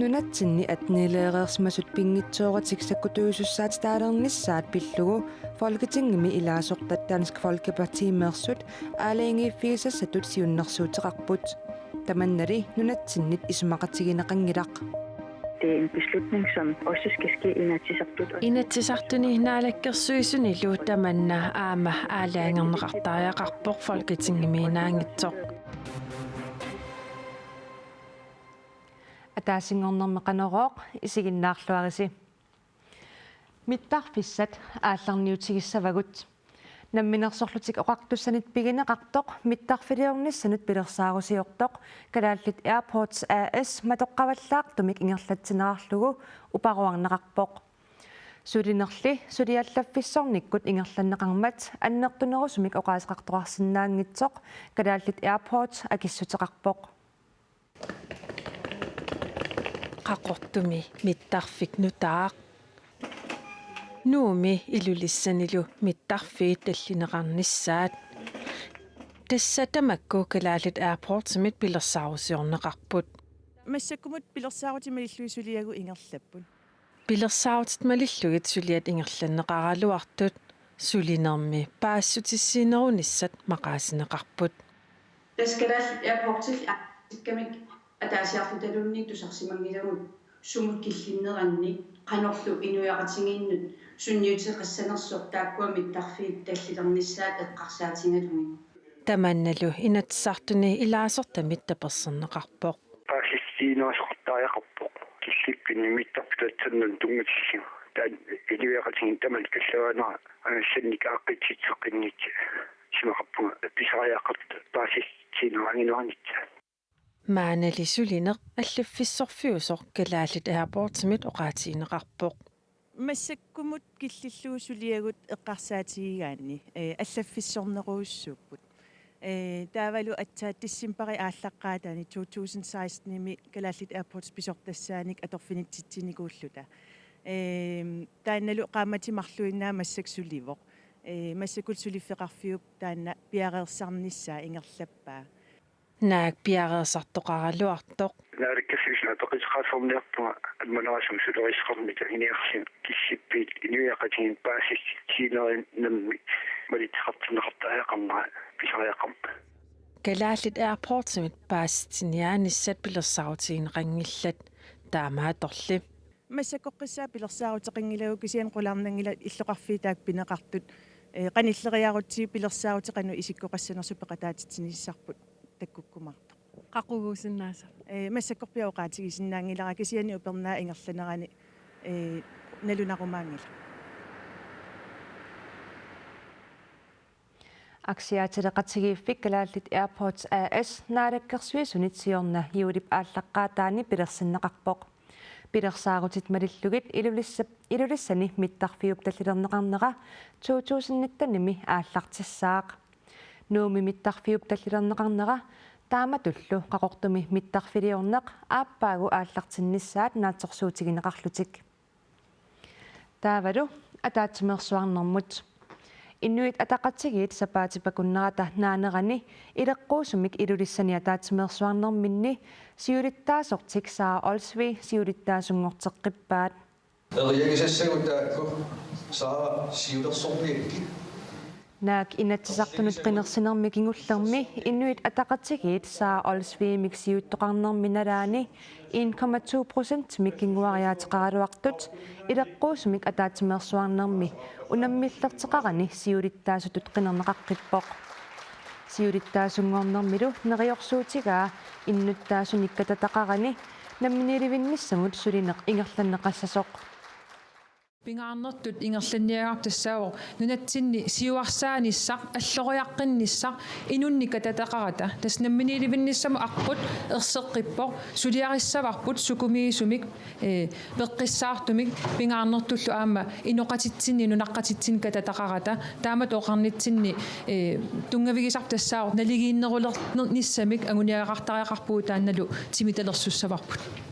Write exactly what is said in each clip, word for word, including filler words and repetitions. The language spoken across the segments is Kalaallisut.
Nunatsinni attenileereersimasut pinngitsooratik sakkutuisussaatitaalernissaat pillugu Folketingimi ilaasortat Dansk Folkepartimeersut aalajangiiffigisassatut siunnersuuteqarput. Tamannali nunatsinnit isumaqatigineqanngilaq. Det er en beslutning, som også skal ske i Inatsisartut. Inatsisartuni naalakkersuisunilu tamanna aamma aalajangerneqartariaqarpoq Folketingimiinnaanngitsoq. Ataasinngornermi Qanorooq, isiginnaarluarisi. Mittarfissat aallarniutigissavagut. Namminersorlutik Oqartussanit pigineqartoq mittarfiliornissanut pilersaarusiortoq Kalaallit Airports A/S matoqqavallaartumik ingerlatsinerarlugu uparuarneqarpoq. Sulinerli suli allaffissornikkut ingerlanneqarmat annertunerusumik oqaaseqartoqarsinnaanngitsoq Kalaallit Airports akissuteqarpoq. Qaqortumi mittarfik nutaaq. Nuummi Ilulissanilu mittarfiit tallineqarnissaat. Tassa tamakku Kalaallit Airportsimit pilersaarusiorneqarput. Massakkumut pilersaarutit malillugit suliagut ingerlapput. Pilersaarutit malillugit suliat ingerlanneqaraluartut sulinermi paasissutissiinerunissat maqaasineqarput. Tassa Kalaallit Airportsillu aaqqissuussikkamik ataasiarlutaluunniit tusarsimanngilagut sumut killinneranni qanorlu inuiaqatigiinnut sunniuteqassanersoq taakkua mittarfiit tallilernissaat eqqarsaatigalugit. Tamannalu Inatsisartuni ilaasortamit taperserneqarpoq. Paasissutissiinerusoqartariaqarpoq. Killippinnut mittarfik tassannut tunngatillugu. Taanna inuiaqatigiit tamanna killavaana angassannik aaqqissuusseqqinnit isumaqarpunga pisariaqartut paasissutissiineranngilluinnarnissaat. Maannali sulineq allaffissorfiusoq Kalaallit Airportsimit oqaatigineqarpoq. Massakkumut killillugu suliagut eqqarsaatigigaanni, eh, allaffissornerujussuupput. Eh, taavalu aatsaat decembarip aallaqqaataani to tusind sekstenimi Kalaallit Airports pisortassaanik atorfinitsitsinikuulluta. Eh, taannalu qaammatit marluinnaat massakkut sulivoq. Eh, massakkut suliffeqarfiup taanna piareersarnissaa ingerlappaa. Naak piareersartoqaraluartoq. Naalakkersuisuni apeqquteqarsinnaanerpunga ammanerasumik sulerisaqarnita inersimasut killippiit inuiaqatigiit paasissutissiinerinermik malitseqartinneqartariaqarnera pisariaqarpoq. Kalaallit Airportsimit paasissutissiniaanissat pilersaarutigineqanngillat taamaattorli. Massakkorpiaq pilersaaruteqanngilagut kisianni qularnanngilaq illoqarfiit taakku pineqartut, eh, qanilleriarutsigit pilersaarutit qanoq isikkoqassanersut peqataatitsinissarput takkukkumaartoq. Qaquguusinnaassavat? Eh, massakkorpiaq oqaatigisinnaanngilara kisianni upernaaq ingerlanerani, eh, nalunarumaanngilaq. Aksiaatileqatigiiffik Kalaallit Airports A/S naalakkersuisunit siorna juulip aallaqqaataani pilersinneqarpoq. Pilersaarutit malillugit Ilulissa-, Ilulissani mittarfiup tallilerneqarnera to tusind nittenimi aallartissaaq. Nuummi mittarfiup tallilerneqarnera taamatullu Qaqortumi mittarfiliorneq aappaagu aallartinnissaat naatsorsuutigineqarlutik. Taavalu ataatsimeersuarnermut. Inuit Ataqatigiit sapaatip akunnerata naanerani ileqquusumik Ilulissani ataatsimeersuarnerminni siulittaasortik Sara Olsvig siulittaasunngorteqqippaat. Eriagisassagut taakku Sara siulersorniakkit. Naak Inatsisartunut qinersinermi kingullermi Inuit Ataqatigiit Sara Olsvigimik siuttoqarnermi nalaani en komma to procentimik kinguariaateqaraluartut ileqquusumik ataatsimeersuarnermi unammillerteqarani siulittaasutut qinerneqaqqippoq. Siulittaasunngornermilu neriorsuutigaa innuttaasunik katataqarani namminiilivinnissamut sulineq ingerlanneqassasoq. Pingaarnertut ingerlanniagarput tassaavoq nunatsinni siuarsaanissaq, alloriaqqinnissaq, inunnik katataqarata. Tassa namminiilivinnissamut aqqut erseqqippoq, suliarissavarput sukumiisumik, eh, peqqissaartumik, pingaarnertullu aamma inoqatitsinni, nunaqqatitsinni katataqarata. Taamatut oqarnitsinni, eh, tunngavigisarput tassaavoq naligiinnerulernissamik anguniagaqartariaqarpugut taannalu timitalersussavarput.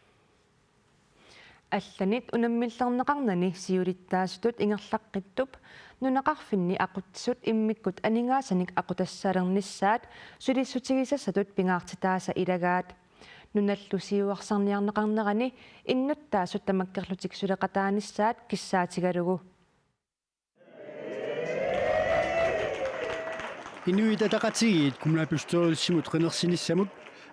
Allanit unammillerneqarnani siulittaasutut ingerlaqqittup Nunaqarfinni aqutsisut immikkut aningaasanik aqutassaalernissaat sulissutigisassatut pingaartitaasa ilagaat. Nunallu siuarsarniarneqarnerani innuttaasut tamakkerlutik suleqataanissaat kissaatigalugu. Inuit Ataqatigiit kommunalbestyrelsimut qinersinissamut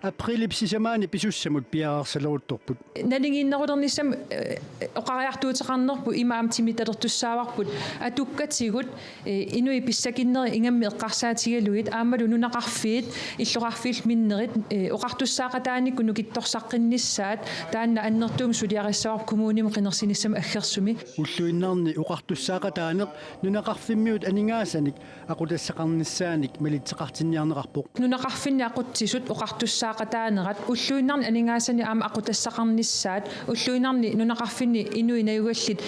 aprilip sisamaani pisussamut piareersaleruttorput. Naligiinnerulernissamut, eh, oqariartuuteqarnerput ima aamma timittalertussaavarput atukkatigut, eh, inuit pissakinnerit ingammik eqqarsaatigalugit aammalu nunaqarfiit illoqarfiillu minnerit, eh, oqartussaaqataanikkut nukittorsaqqinnissaat taanna annertuumik suliarissavarput kommunimut qinersinissamut aggersumi. Ulluinnarni oqartussaaqataaneq nunaqarfimmiut aningaasanik aqutassaqarnissaanik malitseqartinniarneqarpoq. Nunaqarfinni aqutsisut oqartussaaqataanerat ulluinnarni aningaasanik aamma aqutassaqarnissaat ulluinnarni nunaqarfinni inuit najugallit,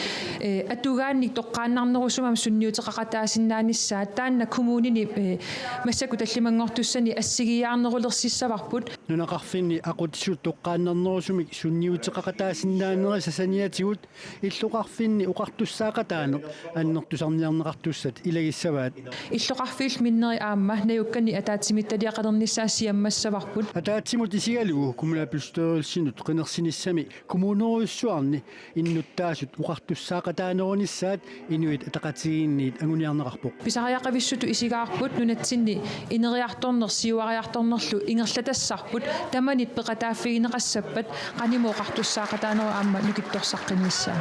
eh, atugaannik toqqaannarnerusumik aamma sunniuteqaqataasinnaanissaat taanna kommunini, eh, massakkut tallimanngortussani assigiiaarnerulersissavarput. Nunaqarfinni aqutsisut toqqaannarnerusumik sunniuteqaqataasinnaanerisa saniatigut illoqarfinni oqartussaaqataaneq annertusarniarneqartussat ilagissavaat. Illoqarfiillu minnerit aamma najukkanik ataatsimiititaliaqalernissaat siammassavarput. Ataatsimut isigalugu kommunalbestyrelsinut qinersinissami kommunerujussuarni innuttaasut oqartussaaqataanerunissaat Inuit Ataqatigiinniit anguniarneqarpoq. Pisariaqavissutut isigaarput nunatsinni ineriartorneq siuariartornerlu ingerlatassarput tamanit peqataaffigineqassappat qanimut oqartussaaqataanerup aamma nukittorsaqqinnissaa.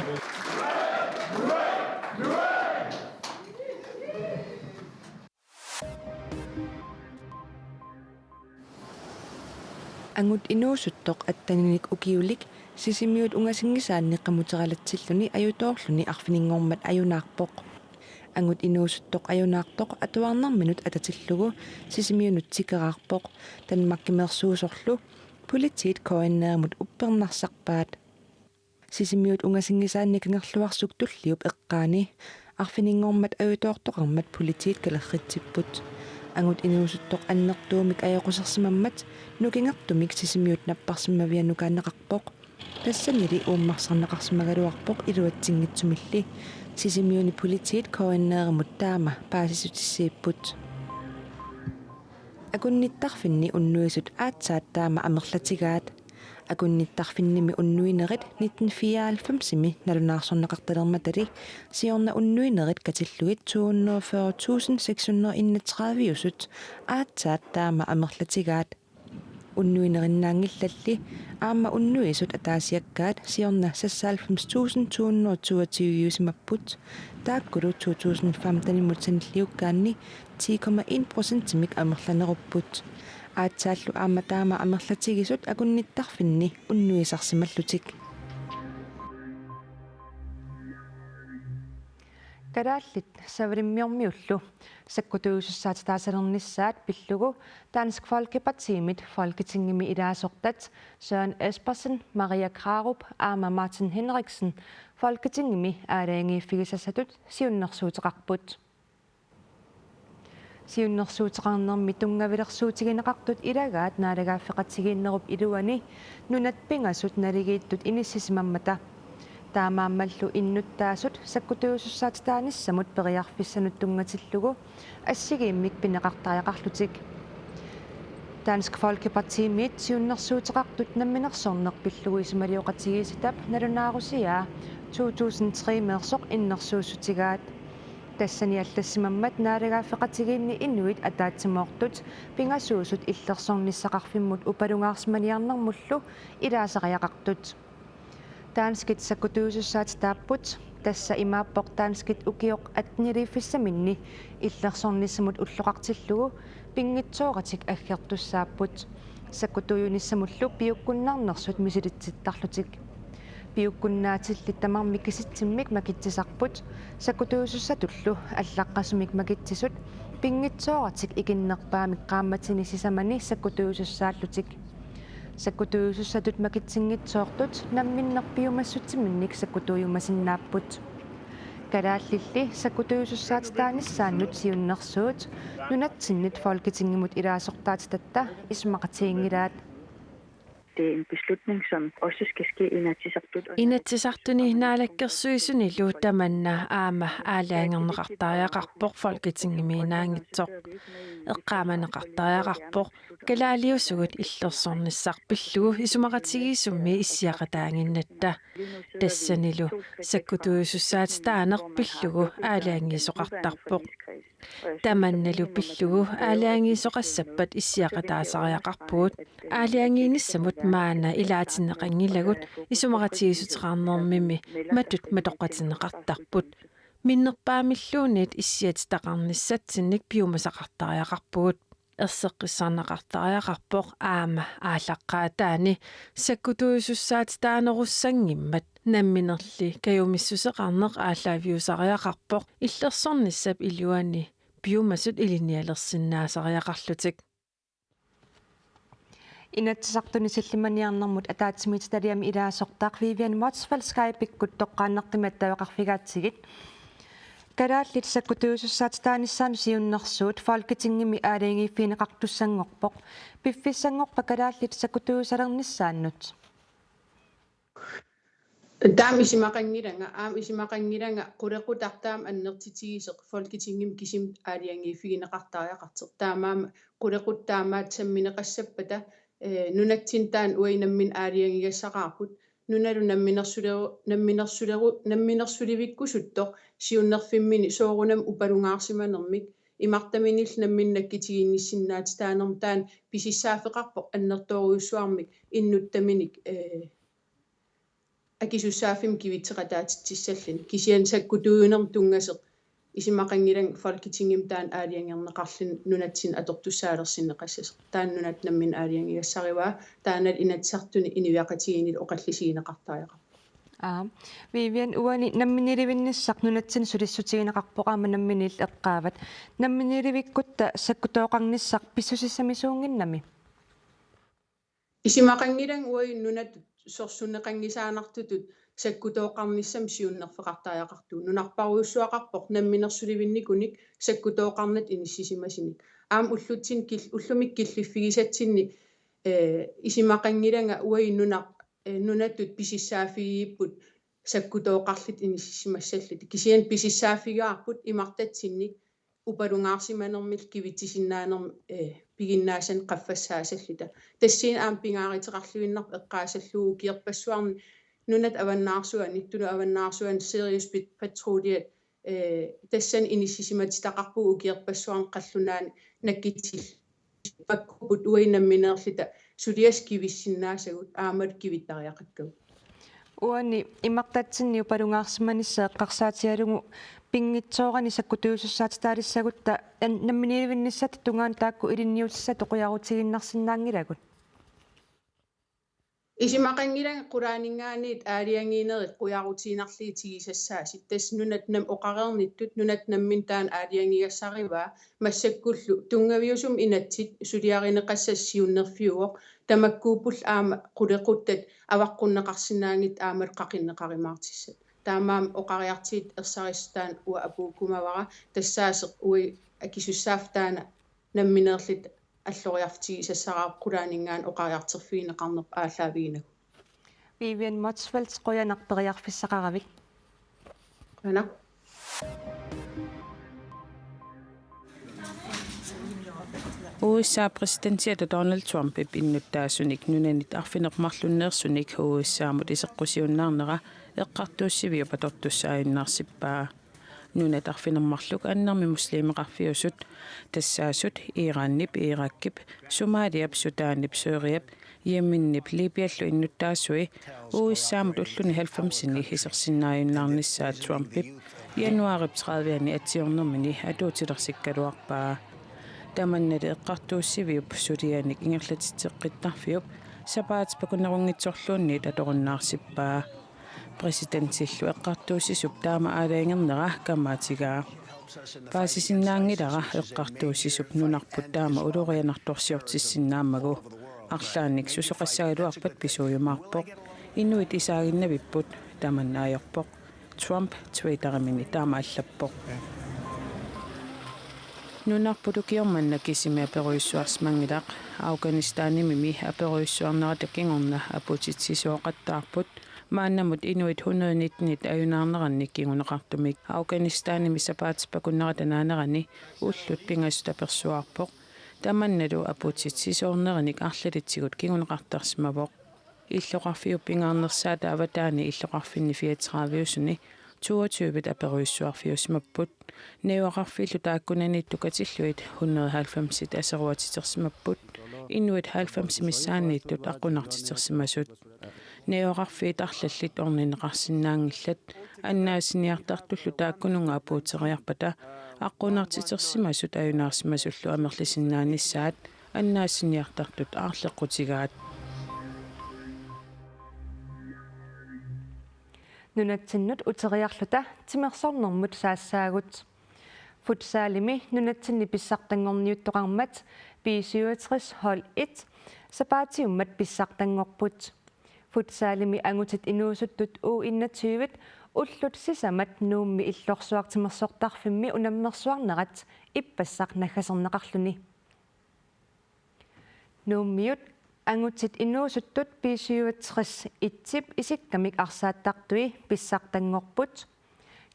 Angut inuusuttoq atteninik ukiulik Sisimiut ungasinngisaanni qamuteralatilluni ajutoorluni arfininngormat ajunaarpoq. Angut inuusuttoq ajunaartoq atuarnerminut atatillugu Sisimiunut tikeraarpoq, Danmarkimeersuusorlu politiit K N R-imut uppernarsarpaat. Sisimiut ungasinngisaanni Kangerluarsuk Tulliup eqqaani arfininngormat ajutoortoqarmat politiit kalerritsipput. Angut inuusuttoq annertuumik ajoqusersimammat nukingertumik Sisimiut napparsimmavianukaanneqarpoq. Tassanili uummarsarneqarsimagaluarpoq iluatsinngitsumilli. Sisimiuni politiit K N R-imut taama paasissutissiipput. Akunnittarfinni unnuisut aatsaat taama amerlatigaat. Akunnittarfinnimi unnuinerit nitten fireoghalvfemsimi nalunaarsorneqartalermatali siorna unnuinerit katillugit to hundrede og fyrre tusind seks hundrede enogtredive-usut aatsaat taama amerlatigaat. Unnuinerinnaanngillalli aamma unnuisut ataasiakkaat siorna seksoghalvfems tusind to hundrede toogtyve-usimapput, taakkulu to tusind femtenimut sanilliukkaanni ti komma en procentimik amerlanerupput. Aatsaallu aamma taama amerlatigisut akunnittarfinni unnuisarsimallutik. Kalaallit Savalimmiormiullu sakkutuujusussaatitaasalernissaat pillugu Dansk Folkepartimit Folketingimi ilaasortat Søren Espersen, Marie Krarup aamma Martin Henriksen Folketingimi aalajangiiffigisassatut siunnersuuteqarput. Siunnersuuteqarnermi tunngavilersuutigineqartut ilagaat naalagaaffeqatigiinnerup iluani nunat pingasut naligiittut inissisimammata. Taamaammallu innuttaasut sakkutuujusussaatitaanissamut periarfissanut tunngatillugu assigiimmik pineqartariaqarlutik. Dansk Folkepartimiit siunnersuuteqartut Namminersorneq pillugu isumalioqatigiissitap nalunaarusiaa to tusind tre-meersoq innersuussutigaat. Tassani allassimammat naalagaaffeqatigiinni inuit ataatsimoortut pingasuusut illersornissaqarfimmut upalungaarsimaniarnermullu ilaasariaqartut. Danskit sakkutuujusussaatitaapput, tassa imaappoq danskit ukioq atteniliiffissaminni illersornissamut ulloqartillugu pinngitsooratik aggertussaapput, sakkutuujunissamullu piukkunnarnersut misilitsittarlutik. Piukkunnaatillit tamarmik kisitsimmik makitsisarput, sakkutuujusussatullu allaqqasumik makitsisut pinngitsooratik ikinnerpaamik qaammatini sisamani sakkutuujusussaallutik. Sakkutuujusussatut makitsinngitsoortut namminneq piumassutsiminnik sakkutuujumasinnaapput. Kalaallilli sakkutuujusussaatitaanissaannut siunnersuut nunatsinnit Folketingimut ilaasortaatitatta isumaqatiginngilaat. det er en beslutning, som også skal ske i Inatsisartut. Inatsisartuni naalakkersuisunilu tamanna aamma aalajangerneqartariaqarpoq Folketingimiinnaanngitsoq. Eqqaamaneqartariaqarpoq kalaaliusugut illersornissaq pillugu isumaqatigiissummi issiaqataaginnatta. Tassanilu sakkutuusussaatitaaneq pillugu aalajangiisoqartarpoq. Tamannalu pillugu aalajangiisoqassappat issiaqataasariaqarpugut. Aalajangiinissamut maanna ilaatinneqanngilagut isumaqatigiissuteqarnermimi matut matoqqatinneqartarput. Minnerpaamilluunniit issiatitaqarnissatsinnik piumasaqartariaqarpugut. Erseqqissarneqartariaqarpoq aamma aallaqqaataani sakkutuusussaatitaanerussanngimmat namminerli kajumissuseqarneq aallaaviusariaqarpoq illersornissap iluani piumasut ilinnialersinnaasariaqarlutik. Inatsisartuni sillimaniarnermut ataatsimiititaliami ilaasortaq Vivian Motzfeldt Skype-ikkut toqqaannartumik attaveqarfigaatsigit. Kalaallit sakkutuusussaatitaanissaannut siunnersuut Folketingimi aalajangiiffigineqartussanngorpoq. Piffissanngorpa kalaallit sakkutuusalernissaannut? Taama isumaqanngilanga, aamma isumaqanngilanga qulequtaq taama annertutigisoq Folketingimi kisimi aalajangiiffigineqartariaqartoq. Taamaammat qulequtaq taamaattut sammineqassappata, eh, nunatsinni taanna uagut nammineq aalajangigassaqaarput. Nunalu namminersuleru-, namminersuleru-, namminersulivikkusuttoq siunnerfimmini soorunami upalungaarsimanermik imartaminillu nammineq nakkutiginnissinnaatitaanermut taanna pisussaaffeqarpoq annertoorujussuarmik innuttaminik, eh, akisussaaffimmik kivitseqataatitsissalluni. Kisianni sakkutuunermut tunngasoq isumaqanngilanga Folketingimi taanna aalajangerneqarluni nunatsinni atortussaalersinneqassasoq. Taanna nunatta nammineq aalajangigassarivaa, taannalu Inatsisartuni inuiaqatigiinnilu oqallisigineqartariaqarpoq. Aa, Vivian, uani namminiilivinnissaq nunatsinni sulissutigineqarpoq aamma namminiilli eqqaavat. Namminiilivikkutta sakkutooqarnissaq pissusissamisuunnginnami? Isumaqanngilanga uagut nunatut sorsunneqanngisaannartutut sakkutooqarnissamut siunnerfeqartariaqartugut. Nunarparujussuaqarpoq namminersulivinnikunik sakkutooqarnatik inissisimasunik. Aamma ullutsinni kil-, ullumikkut killiffigisatsinni, eh, isumaqanngilanga uagut nunaq, eh, nunatut pisussaaffigigipput sakkutooqarlutik inissisimassallutik. Kisianni pisussaaffigaarput imartatsinnik upalungaarsimanermillu kivitsisinnaanermik, eh, piginnaasanik qaffassaasalluta. Tassani aamma pingaaruteqarluinnarpoq eqqaasallugu ukiorpassuarni nunat avannaarsuani, Tunut avannaarsuani Sirius Pat-, Patrulje, eh, tassani inissisimatitaqarpugut ukiorpassuarni qallunaanut nakkutillugu. Makkuupput uagut nammineerluta suliassat kivissinnaassagut aammalu kivittariaqakkagut. Uani imartatsinni upalungaarsimanissaq eqqarsaatigalugu pinngitsoorani sakkutuusussaatitaalissagutta an-, namminiilivinnissatta tungaanut taakku ilinniutissatut qujarutiinnarsinnaanngilagut? Isumaqanngilanga qulaaninngaanniit aalajangiinerit qujarutiinnarlugit tigusassaasut. Tassa nunat nam-, oqareernittut nunat namminneq taanna aalajangigassarivaa, massakkullu tunngaviusumik inatsit suliarineqassasut siunnerfiuvoq, tamakkuuppullu aamma qulequttat avaqqunneqarsinnaanngitsut aammalu qaqinneqarumaartussat. Taamaammat oqariartuutit ersarissutaanut uanga apuukkumavara, tassaasoq uagut akisussaaffiup taanna nammineerluta alloriarfitigisassaraarput qulaaninngaanniit oqariartorfigineqarnerput aallaaviginagu. Vivian Motzfeldt, qujanaq periarfissaqaravit. Qujanaq. U S A præsidentiata Donald Trumpip innuttaasunik nunanit arfineq-marlunneersunik U S A-mut iseqqusiunnaarnera eqqartuussiviup atortussaajunnaarsippai. Nunat arfineq-marluk annermik muslimeqarfiusut, tassaasut Iranip, Irakip, Somaliap, Sudanip, Syriap, Yemenip, Libyallu innuttaasui U S A-mut ulluni halvfemsini isersinnaajunnaarnissaat Trumpip januaarip trediviani atsiornermini atuutilersikkaluarpaa. Tamannali eqqartuussiviup sulianik ingerlatitseqqittarfiup sapaatip akunnerunngitsorluunniit atorunnaarsippaa. Præsidentillu eqqartuussisup taama aalajangernera kammaatigaa. Paasisinnaanngilara eqqartuussisup nunarput taama ulorianartorsiortissinnaammagu. Arlaannik susoqassagaluarpat pisuujumaarpoq. Inuit isaaginnavipput, tamanna ajorpoq. Trump Twitterimini taama allappoq. Nunarput ukioq manna kisimi aperujussuarsimanngilaq. Afghanistanimimi aperujussuarnerata kingorna apuutitsisooqattaarput. Maannamut inuit hundrede nittenit ajunaarnerannik kinguneqartumik. Afghanistanimi sapaatip akunnerata naanerani ullut pingasut apersuarpoq. Tamannalu apuutitsisoorunnerinik arlalitsigut kinguneqartarsimavoq. Illoqarfiup pingaarnersaata avataani illoqarfinni fireogtredive-usuni toogtyve aperujussuarfiusimapput. Najugaqarfiillu taakkunaniittut katillugit hundrede halvfemsit aseruatitersimapput, inuit halvfemsit missaanniittut aqqunartitersimasut. Najugaqarfiit arlallit orninneqarsinnaanngillat, annaassiniartartullu taakkununnga apuuteriarpata aqqunartitersimasut ajunaarsimasullu amerlisinnaanissaat annaassiniartartut aarleqqutigaat. Nunatsinnut uteriarluta timersornermut saassaagut. Futsalimi nunatsinni pissartanngorniuttoqarmat B syvogtres hold et sapaatiummat pissartanngorput. Futsalimi angutit inuusuttut U enogtyve ullut sisamat Nuummi illorsuaq timersortarfimmi unammersuarnerat ippassaq naggaserneqarluni. Nuummiut angutit inuusuttut B syvogtres et-ip isikkamik arsaattartui pissartanngorput.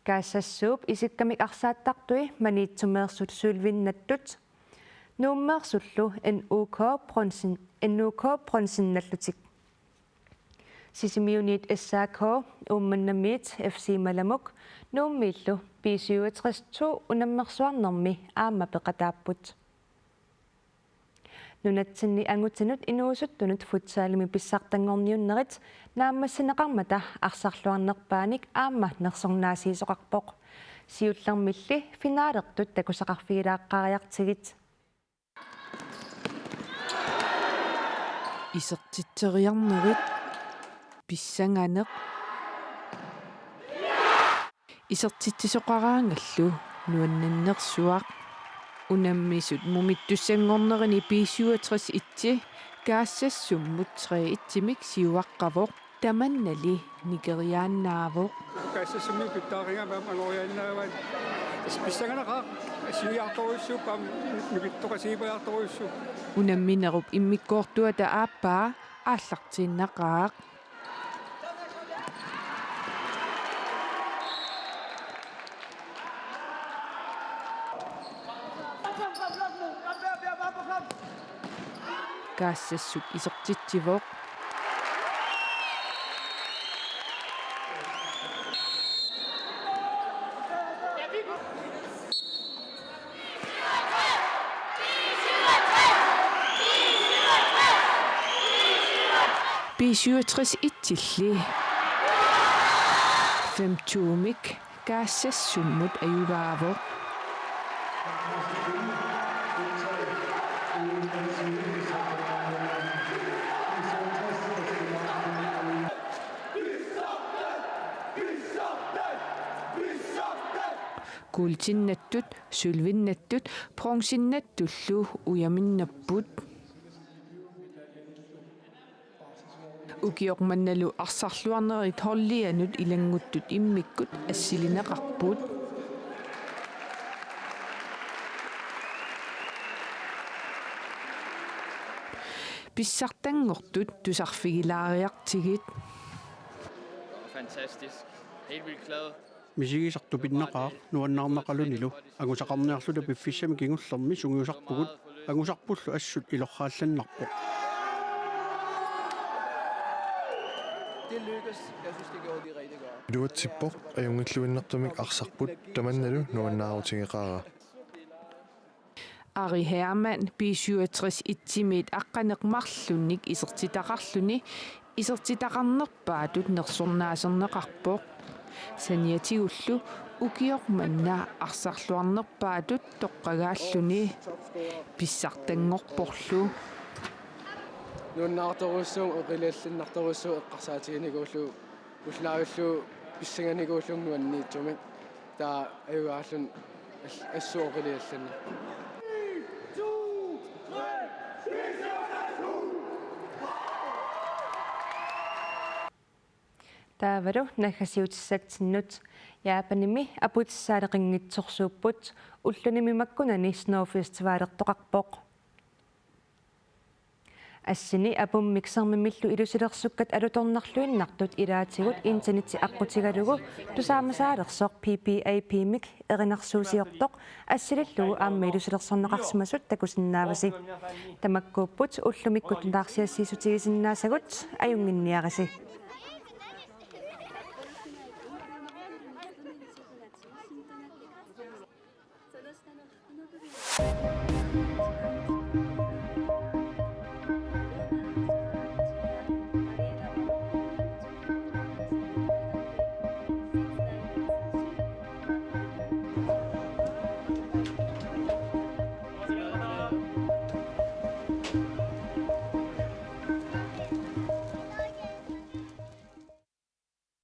Kaassassuup isikkamik arsaattartui Maniitsumeersut sølvinnattut. Nuummeersullu N U K bronzen-, N U K bronzennallutik. Sisimiuniit S A K, Uummannamiit F C Malamuk, Nuummiillu B syvogtres to unammersuarnermi aamma peqataapput. Nunatsinni angutinut inuusuttunut futsalimi pissartanngorniunnerit naammassineqarmata arsarluarnerpaanik aamma nersornaasiisoqarpoq. Siullermilli finalertut takusaqarfigilaaqqaariartigit. Isertitseriarnerit, pissanganeq. Isertitsisoqaraangallu nuannannersuaq. Unammisut mumittussanngornerini B syvogtres et Kaassassummut tre et-imik siuaqqavoq. Tamannali nikeriaannaavoq. Kaassassummik pitsaarigaangama anoriaannaavaat. Tassa pissanganaqaaq, assiliartorujussuupput, nukittoqatigiipajaartorujussuupput. Unamminerup immikkoortuata aappaa aallartiinnaqaaq. Kaassassuk isertitsivoq. B syvogtres et-illi fem to-mik Kaassassummut ajugaavoq. Kuultinnattut, sølvinnattut, bronzinnattullu ujaminnapput. Ukioq mannalu arsarluarnerit holdianut ilannguttut immikkut assilineqarput. Pissartanngortut tusarfigilaariartigit. Fantastisk. Helt vildt glad. Misigisaq tupinnaqaaq nuannaarnaqalunilu angusaqarniarluta piffissami kingullermi sungiusarpugut, angusarpullu assut ilorraallannarpoq. Det lykkedes. Jeg synes, det gjorde vi rigtig godt. Iluatsippoq, ajunngilluinnartumik arsarput, tamannalu nuannaarutigeqaara. Ari Hermann B syvogtres et-imiit aqqaneq-marlunnik isertitaqarluni isertitaqarnerpaatut nersornaaserneqarpoq. Saniatigullu ukioq manna arsarluarnerpaatut toqqagaalluni pissartanngorporlu. Nuannaartorujussuuvoq, oqiliallannartorujussuuvoq eqqarsaatiginikuullugu, ullaavillugu pissanganikuullugu nuanniitsumik. Taava ajugaalluni al-, assut oqiliallanneq. Taavalu naggasiutissatsinnut. Japanimi aputissaaleqinngitsorsuupput, ullunimi makkunani Snow Festivalertoqarpoq. Assini apummik sermimillu ilusilersukkat alutornarluinnartut ilaatigut internetti aqqutigalugu tusaamasaalersoq P P A P-mik erinarsuusiortoq assilillugu aamma ilusilersorneqarsimasut takusinnaavasi. Tamakkuupput ullumikkut nutaarsiassiissutigisinnaasagut, ajunnginniarisi.